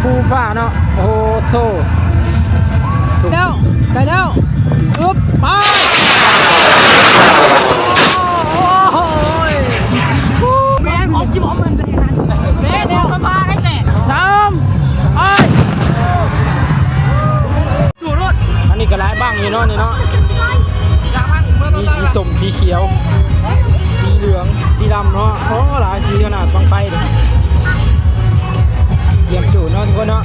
ພູຟ້າເນາະ ໂອ້ໂທ້ ແລ້ວ ໃກ້ແລ້ວ ອຶບ ໄປ ໂອ້ໂຫຍ ແມ່ນຂອງຈິບອອກມັນເດ້ ແມ່ນແລ້ວ ສາມ ໄປ ຈູໂລດ ອັນນີ້ກໍຫຼາຍບັ້ງຢູ່ເນາະ ນີ້ເນາະ ມີສີສົ້ມ ສີຂຽວ ສີເຫຼືອງ ສີດຳເນາະ ໂອ້ ຫຼາຍສີຂະໜາດ ບັ້ງໄຟເດ້ ກຽມຈູດເນາະ ທຸກຄົນເນາະ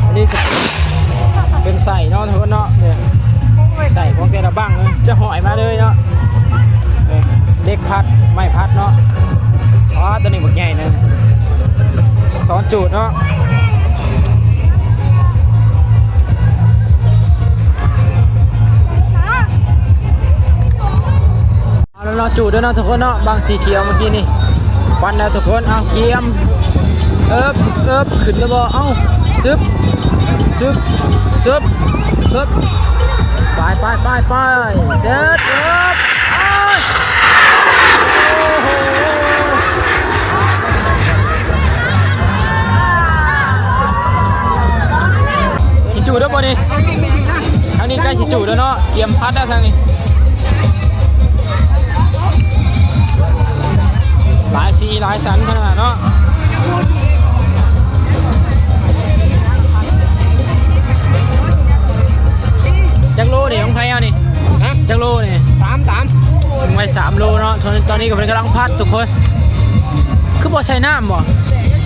ອັນນີ້ຈະເປັນໄສ້ເນາະ ທຸກຄົນເນາະ ນີ້ ໃສ່ຂອງແຕ່ລະບັ້ງເລີຍ ຈະຫ້ອຍມາເລີຍເນາະ ເຫຼັກພັດ ໄມ້ພັດເນາະ ອໍ ຕົວນີ້ບັກໃຫຍ່ເລີຍ ສອນຈູດເນາະ ເອົາແລ້ວເນາະ ຈູດແລ້ວເນາະ ທຸກຄົນເນາະ ບັ້ງສີຂຽວເມື່ອກີ້ນີ້ ຄວັນແລ້ວທຸກຄົນ ເອົາ ກຽມ ເອິບ ເອິບ ຂຶ້ນແລ້ວບໍ່ ເອົາ ຊຶບ ຊຶບ ຊຶບ ຊຶບ ໄປ ໄປ ໄປ ໄປ ເຈັດ ເອິບ ໂອ້ໂຫ ຊິຈູດແລ້ວບໍ່ນີ້? ທາງນີ້ໃກ້ຊິຈູດແລ້ວເນາະ ກຽມພັດແລ້ວທາງນີ້ ຫຼາຍສີຫຼາຍສັນຂະໜາດເນາະ ຈັກໂລນີ້ຂອງໃຜເອົານີ້? ຮະ? ຈັກໂລນີ້? ສາມ ສາມ ໄວ້ສາມໂລເນາະ ຕອນ ຕອນນີ້ກໍເພິ່ນກຳລັງພັດທຸກຄົນ ຄືບໍ່ໃສ່ນ້ຳບໍ່?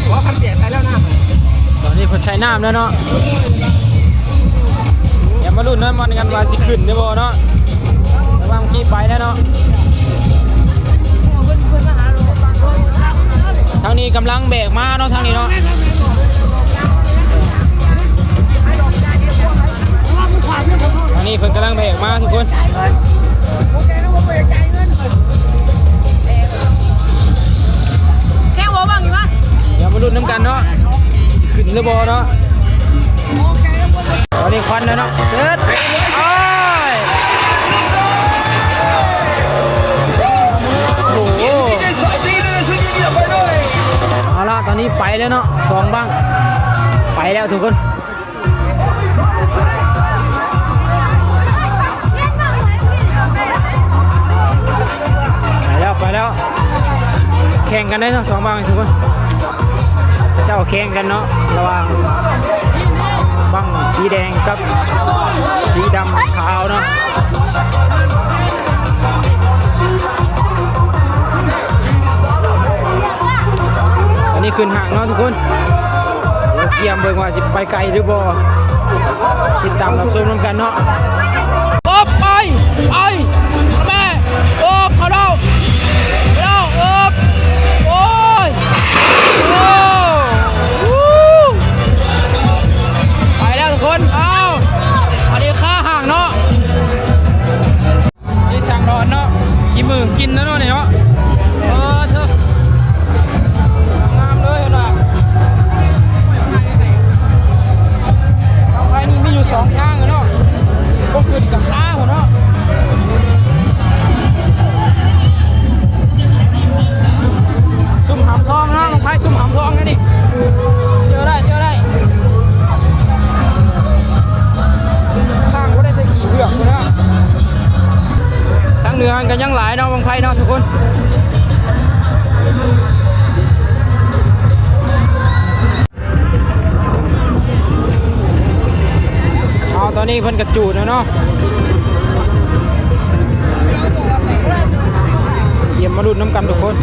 ບໍ່ ຄັນເປີດໃສ່ແລ້ວນ້ຳ ຕອນນີ້ເພິ່ນໃສ່ນ້ຳແລ້ວເນາະ ດຽວມາລຸ້ນນຳມັນກັນວ່າຊິຂຶ້ນຫຼືບໍ່ເນາະ ລະຫວ່າງຈີ່ໄປແລ້ວເນາະ ທາງນີ້ກຳລັງແບກມາເນາະ ທາງນີ້ເນາະ ທາງນີ້ເພິ່ນກຳລັງແບກມາທຸກຄົນ ແຊງບໍ່ບັງຢູ່ວະ ດຽວມາລຸ້ນນຳກັນເນາະ ຊິຂຶ້ນຫຼືບໍ່ເນາະ ຕອນນີ້ຄວັນແລ້ວເນາະ ເອີດ ໂອ້ຍ ໂອ້ໂຫ ເອົາລະ ຕອນນີ້ໄປແລ້ວເນາະ ສອງບັ້ງ ໄປແລ້ວທຸກຄົນ ໄປແລ້ວ ໄປແລ້ວ ແຂ່ງກັນໄດ້ເນາະ ສອງບັ້ງນີ້ທຸກຄົນ ເຂົາເຈົ້າແຂ່ງກັນເນາະ ລະຫວ່າງບັ້ງສີແດງກັບສີດຳຂາວເນາະ ອັນນີ້ຂຶ້ນຫ້າງເນາະທຸກຄົນ ດຽວກຽມເບິ່ງວ່າຊິໄປໄກຫຼືບໍ່ ຕິດຕາມຮັບຊົມນຳກັນເນາະ ໂອບ ໄປ ໄປ ແມ່ ໂອບ ເຂົ້າແລ້ວ ເຂົ້າແລ້ວ ໂອບ ໂອ້ຍ ໂອ້ ໄປແລ້ວທຸກຄົນ ເອົາ ອັນນີ້ຄາຫ້າງເນາະ ນີ້ສ້າງດອນເນາະ ຂີ້ມືກິນແລ້ວເນາະນີ້ເນາະ ເອີ ເທີ ງາມເລີຍເນາະ ບັ້ງໄຟນີ້ມີຢູ່ສອງທາງເນາະ ບໍ່ຂຶ້ນກັບຂາພຸ້ນເນາະ ຊຸມຫຳທອງເນາະ ບັ້ງໄຟຊຸມຫຳທອງນະນີ້ ເຈີໄດ້ ເຈີໄດ້ ທາງບໍ່ໄດ້ແຕ່ຂີ້ເຜືອກພຸ້ນເນາະ ທາງເໜືອຫັ້ນກໍຍັງຫຼາຍເນາະ ບັ້ງໄຟເນາະທຸກຄົນ ເອົາ ຕອນນີ້ເພິ່ນກະຈູດແລ້ວເນາະ ກຽມມາລຸ້ນນຳກັນທຸກຄົນ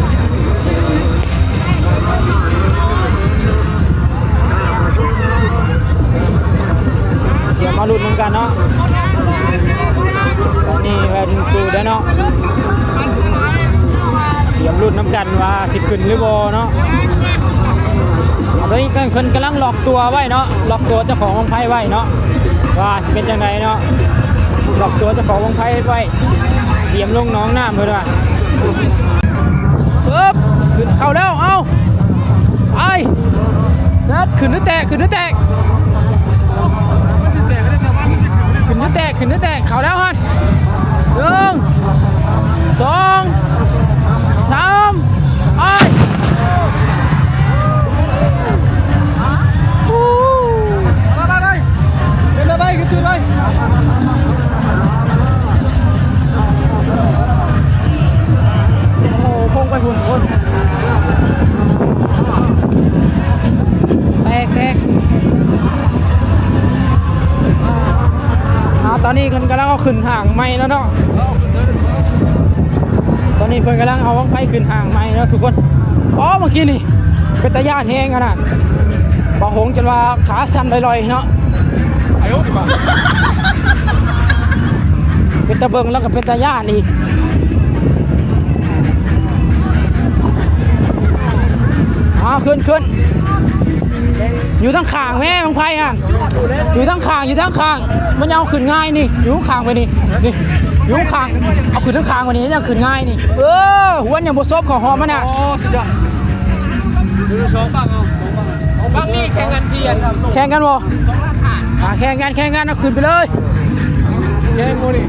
ກຽມມາລຸ້ນນຳກັນເນາະ ຕອນນີ້ເພິ່ນຈູດແລ້ວເນາະ ກຽມລຸ້ນນຳກັນວ່າຊິຂຶ້ນຫຼືບໍ່ເນາະ ຕອນນີ້ເພິ່ນກຳລັງລັອກຕົວໄວ້ເນາະ ລັອກຕົວເຈົ້າຂອງບັ້ງໄຟໄວ້ເນາະ ວ່າຊິເປັນຈັ່ງໃດເນາະ ລັອກຕົວເຈົ້າຂອງບັ້ງໄຟໄວ້ ກຽມລົງໜອງນ້ຳເພິ່ນວ່າ ເອີບ ຂຶ້ນເຂົ້າແລ້ວ ເອົາ ໄປ ເສັດ ຂຶ້ນຫຼືແຕກ ຂຶ້ນຫຼືແຕກ ຂຶ້ນຫຼືແຕກ ຂຶ້ນຫຼືແຕກ ເຂົ້າແລ້ວຫັ້ນ ໜຶ່ງ ສອງ ຂຶ້ນຫ້າງໃໝ່ແລ້ວເນາະ. ຕອນນີ້ເພິ່ນກຳລັງເອົາບັ້ງໄຟຂຶ້ນຫ້າງໃໝ່ເນາະທຸກຄົນ. ອໍ ເມື່ອກີ້ນີ້ເປັນຕາຢ້ານແຮງຂະໜາດ. ບ່າວຫົງຈົນວ່າຂາສັ່ນລອຍໆເນາະ. ເປັນຕາເບິ່ງແລ້ວກໍເປັນຕາຢ້ານອີກ. ເອົາ ຂຶ້ນ ຂຶ້ນ ຢູ່ທາງຂ້າງແມ້ ບັ້ງໄຟຫັ້ນ ຢູ່ທາງຂ້າງ ຢູ່ທາງຂ້າງ ມັນຍັງເອົາຂຶ້ນງ່າຍນີ້ ຢູ່ຂ້າງໄປນີ້ ນີ້ ຢູ່ຂ້າງ ເອົາຂຶ້ນທາງຂ້າງໄປນີ້ ຍັງຂຶ້ນງ່າຍນີ້. ເອີ ຫວນຍັງບໍ່ສົບເຂົ້າຮອບມັນນະ. ໂອ້ ສຸດຍອດ. ເອົາສອງບັ້ງ ເອົາສອງບັ້ງ. ບັ້ງນີ້ແຂ່ງກັນ ແຂ່ງກັນບໍ່? ອ່າ ແຂ່ງກັນ ແຂ່ງກັນ ເອົາຂຶ້ນໄປເລີຍ. ແຂ່ງບໍ່ນີ້?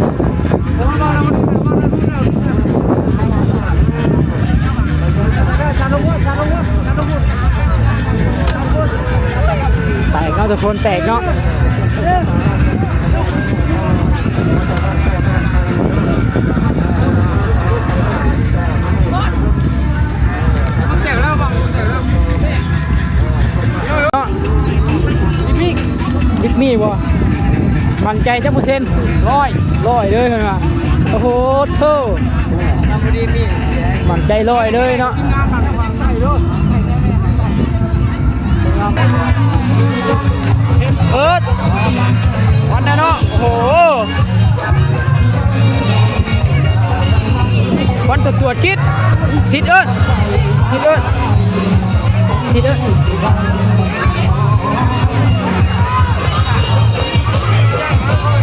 ແຕກເນາະ ທຸກຄົນ ແຕກເນາະ. ແຕກແລ້ວ ບັ້ງແຕກແລ້ວ. ບິກມີ ບິກມີບໍ່? ໝັ້ນໃຈຈັກເປີເຊັນ? ຮ້ອຍ ຮ້ອຍເລີຍເພິ່ນວ່າ. ໂອ້ໂຫ ໂທ້ ໝັ້ນໃຈຮ້ອຍເລີຍເນາະ. ເອີດ ວັນນະເນາະ. ໂອ້ໂຫ ວັນຕະກວດກິດ ທິດເອີດ ທິດເອີດ ທິດເອີດ.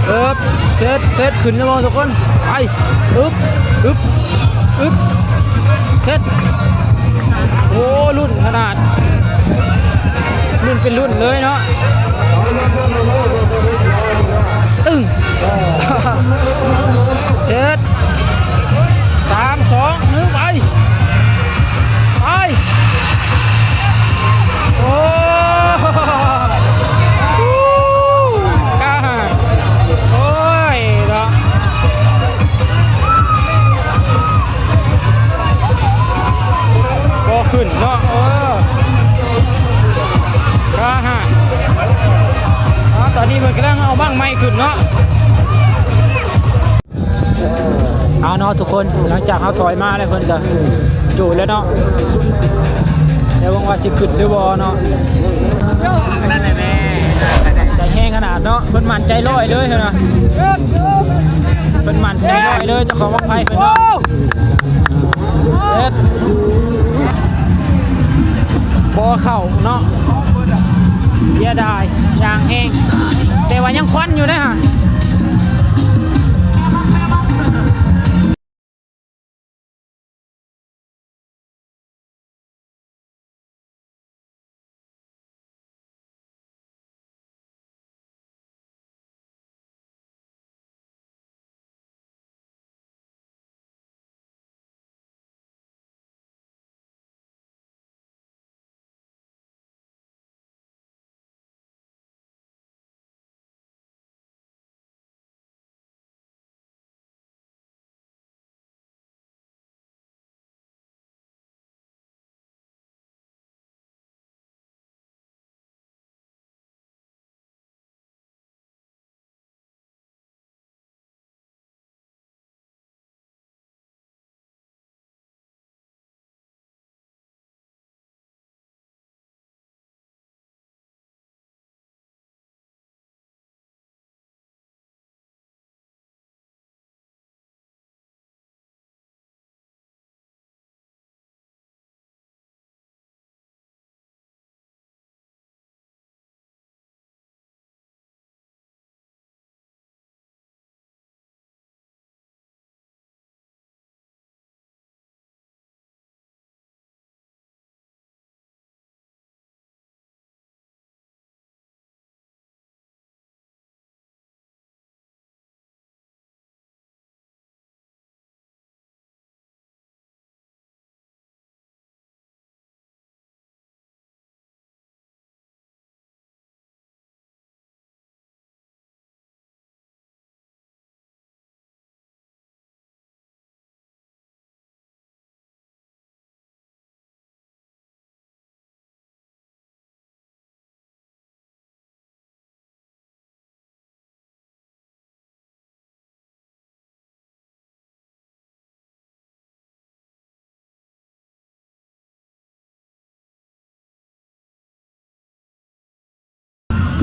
ເອີບ ເຊັດ ເຊັດ ຂຶ້ນແລ້ວບໍ່ທຸກຄົນ? ໄປ ອຶບ ອຶບ ອຶບ ເຊັດ. ໂອ້ ລຸ້ນຂະໜາດ ລຸ້ນເປັນລຸ້ນເລີຍເນາະ. ຕຶ້ງ ເຊັດ. ສາມ ສອງ ໜຶ່ງ ໄປ ໄປ. ໂອ້ ກ້າຫານ ໂອ້ຍເນາະ. ບໍ່ຂຶ້ນເນາະ ເອີ ກ້າຫານ. ອໍ ຕອນນີ້ເພິ່ນກຳລັງເອົາບັ້ງໃໝ່ຂຶ້ນເນາະ. ເອົາເນາະທຸກຄົນ ຫຼັງຈາກເຮົາຖອຍມາແລ້ວ ເພິ່ນກະຈູດແລ້ວເນາະ. ແຕ່ຫວັງວ່າຊິຂຶ້ນຫຼືບໍ່ເນາະ. ໃຈແຮງຂະໜາດເນາະ ເພິ່ນໝັ້ນໃຈຮ້ອຍເລີຍຫັ້ນນະ. ເພິ່ນໝັ້ນໃຈຮ້ອຍເລີຍ ເຈົ້າຂອງບັ້ງໄຟເພິ່ນເນາະ. ເຮັດ ບໍ່ເຂົ້າເນາະ ເສຍດາຍຢ່າງແຮງ ແຕ່ວ່າຍັງຄວັນຢູ່ເດ້ຫະ.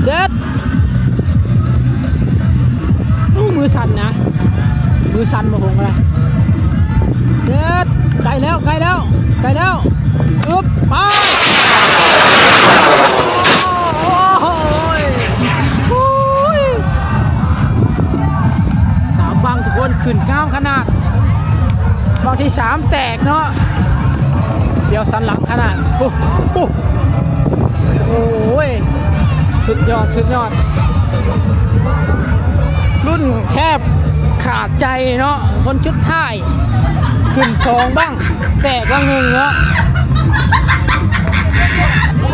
ເຊັດ ໂອ້ ມືສັ່ນນະ ມືສັ່ນບໍ່ຄົງກະໄດ້. ເຊັດ ໃກ້ແລ້ວ ໃກ້ແລ້ວ ໃກ້ແລ້ວ ອຶບ ໄປ. ໂອ້ຍ ໂອ້ຍ ສາມບັງທຸກຄົນ ຂຶ້ນງາມຂະໜາດ ບັງທີສາມແຕກເນາະ ສຽວສັນຫຼັງຂະໜາດ. ໂອ້ ໂອ້ ໂອ້ຍ ສຸດຍອດ ສຸດຍອດ ລຸ້ນແທບຂາດໃຈເນາະ ຄົນສຸດທ້າຍ ຂຶ້ນສອງບັ້ງ ແຕກບັ້ງໜຶ່ງເນາະ.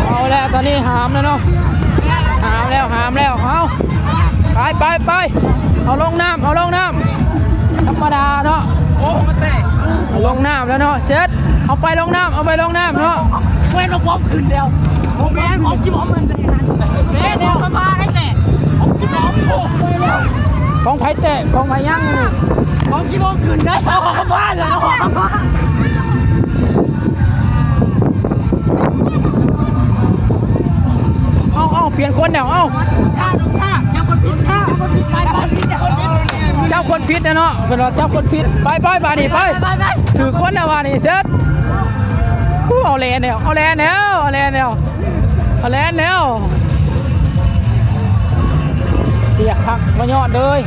ເອົາແລ້ວ ຕອນນີ້ຫາມແລ້ວເນາະ ຫາມແລ້ວ ຫາມແລ້ວ ເອົາ ໄປ ໄປ ໄປ ເອົາລົງນ້ຳ ເອົາລົງນ້ຳ ທຳມະດາເນາະ. ໂອ້ ມັນແຕກ ລົງນ້ຳແລ້ວເນາະ ເຊັດ ເອົາໄປລົງນ້ຳ ເອົາໄປລົງນ້ຳເນາະ. ແມ່ນເອົາບອມຂຶ້ນແລ້ວ ບໍ່ແມ່ນ ເອົາກິບອມມັນໄດ້ຫັ້ນ ແມ່ນເອົາມາໄດ້ແຫຼະ ເອົາກິບອມ ໂອ້ ຂອງໃຜແຕກ ຂອງໃຜຍັງນີ້ ເອົາກິບອມຂຶ້ນໄດ້ ເອົາເຂົ້າມາແລ້ວເນາະ. ເອົາ ເອົາ ປ່ຽນຄົນແລ້ວ ເອົາ ເຈົ້າຄົນຜິດ ເຈົ້າຄົນຜິດ ໄປ ໄປ ເຈົ້າຄົນຜິດ ເຈົ້າຄົນຜິດແລ້ວເນາະ ເພິ່ນວ່າເຈົ້າຄົນຜິດ ໄປ ໄປ ບາດນີ້ໄປ ໄປ ໄປ ຖືກຄົນແລ້ວບາດນີ້ ເຊັດ ໂອ້ ເອົາແລ່ນແລ້ວ ເອົາແລ່ນແລ້ວ ເອົາແລ່ນແລ້ວ ເອົາແລ່ນແລ້ວ ປຽກຄັກ ມາຍອດເລີຍ.